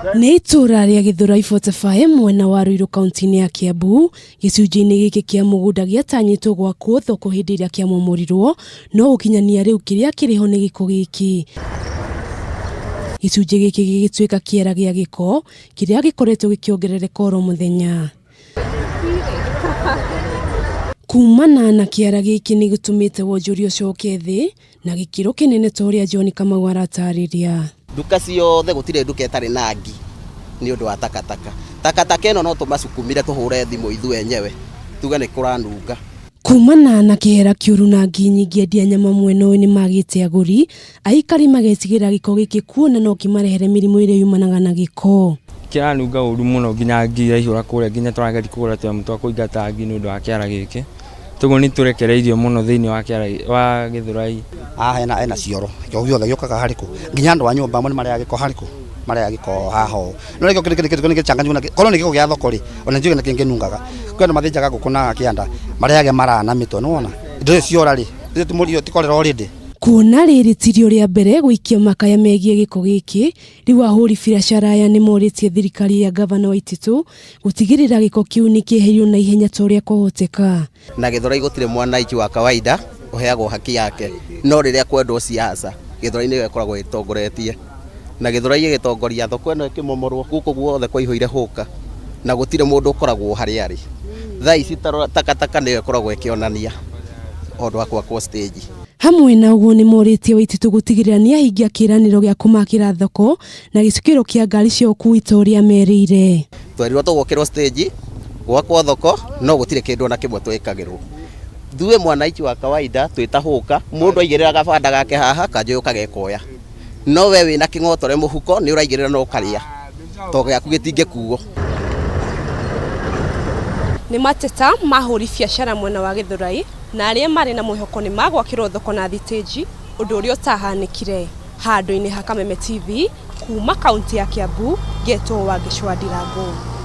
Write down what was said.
Nĩ itũũra rĩa Gĩthũrai 45 mwena wa Ruiru kaunti-inĩ ya Kiambu. Gĩcunjĩ-inĩ gĩkĩ kĩa mũgũnda gĩatanyĩtwo gwakwo thoko hĩndĩ ĩrĩa kĩamomorirwo, no gũkinyania rĩu kĩrĩa kĩrĩ ho nĩ gĩko gĩkĩ. Gĩcunjĩ gĩkĩ gĩgĩtuĩka kĩera gĩa gĩko kĩrĩa gĩkoretwo gĩkĩongerereka oro mũthenya. Kumana na kĩara gĩkĩ nĩ gĩtũmĩte wonjoria ũcoke thĩ na gĩkĩro kĩnene ta ũrĩa John Kamau aratarĩria. Nduka ciothe gũtirĩ nduka ĩtarĩ na ngi nĩ ũndũ wa takataka. Takataka ĩno no tũmacukumire tũhũre thimũ ithuĩ enyewe tuge nĩ kũranunga. Kumana na kĩhera kĩũru na ngi nyingĩ endia nyama mwena ũyũ nĩmagĩte agũri, aikari magetigĩra gĩko gĩkĩ kuona no kĩmarehere mĩrimũ ĩrĩa yumanaga na gĩko. Kĩranunga ũru mũno nginya ngi iraihũra kũrĩa nginya tũrageria kũgũra tũnyamũ twa kũingata ngi nĩ ũndũ wa kĩara gĩkĩ. Toguo nĩ tũrekereirio mũno thĩinĩ wa kĩara wa Gĩthũrai. Haha hena hena cioro, gĩko gĩothe gĩũkaga harĩ kũ? Nginya andũ a nyũmba amwe nĩ marĩaga gĩko harĩ kũ? Marĩaga gĩko haha ũũ. No gĩko kĩrĩ nĩ gĩcanganyũku na korwo nĩ gĩko gĩa thoko rĩ, ona njũĩ nĩ kĩngĩnungaga. Kwĩ andũ mathĩnjaga ngũkũ na kĩanda, marĩage mara na mĩtwe, nĩ wona? Indo icio ciora rĩ, ti cholera already? Kuona rĩrĩ tirio rĩa mbere gũikia makaya megiĩ gĩko gĩkĩ, rĩu ahũri biacara aya nĩ morĩtie thirikari ya ngavana Waititu gũtigĩrĩra gĩko kĩu nĩ kĩeherio na ihenya ta ũrĩa kwahoteka. Na Gĩthũrai gũtirĩ mwananchi wa kawaida ũheagwo haki yake, no rĩrĩa kwendwo siasa Gĩthũrai nĩyo ĩkoragwo ĩtongoretie, na Gĩthũrai ĩgĩtongoria thoko ĩno ĩkĩmomorwo gũkũ guothe kwaihũire hũka na gũtirĩ mũndũ ũkoragwo harĩa arĩ. Thaa ici takataka nĩyo ĩkoragwo ĩkĩonania ũndũ wa gwakwo stage. Hamwe na ũguo nĩ morĩtie Waititu gũtigĩrĩra nĩ ahingia kĩĩranĩro gĩa kũmakĩra thoko na gĩcukĩro kĩa ngari cia ũkuui ta ũrĩa merĩire. Twerirwo tũgwakĩrwo stage, gwakwo thoko, no gũtirĩ kĩndũ ona kĩmwe twĩkagĩrwo. Ithuĩ mwananchi wa kawaida twĩ ta hũka, mũndũ aigĩrĩra gabanda gake haha kanjũyũ kagekoya. No we wĩna kĩng'otore mũhuko nĩ ũraigĩrĩra na ũkarĩa to gĩaku gĩtingĩkuo. Nĩ mateta ma ahũri biacara mwena wa Gĩthũrai na arĩa marĩ na mwĩhoko nĩ magwakĩrwo thoko na thitĩnji, ũndũ ũrĩa ũtahanĩkire. Handũ-inĩ ha Kameme TV, kuma kaunti ya Kiambu, ngetwo Wangeci wa Ndirangu.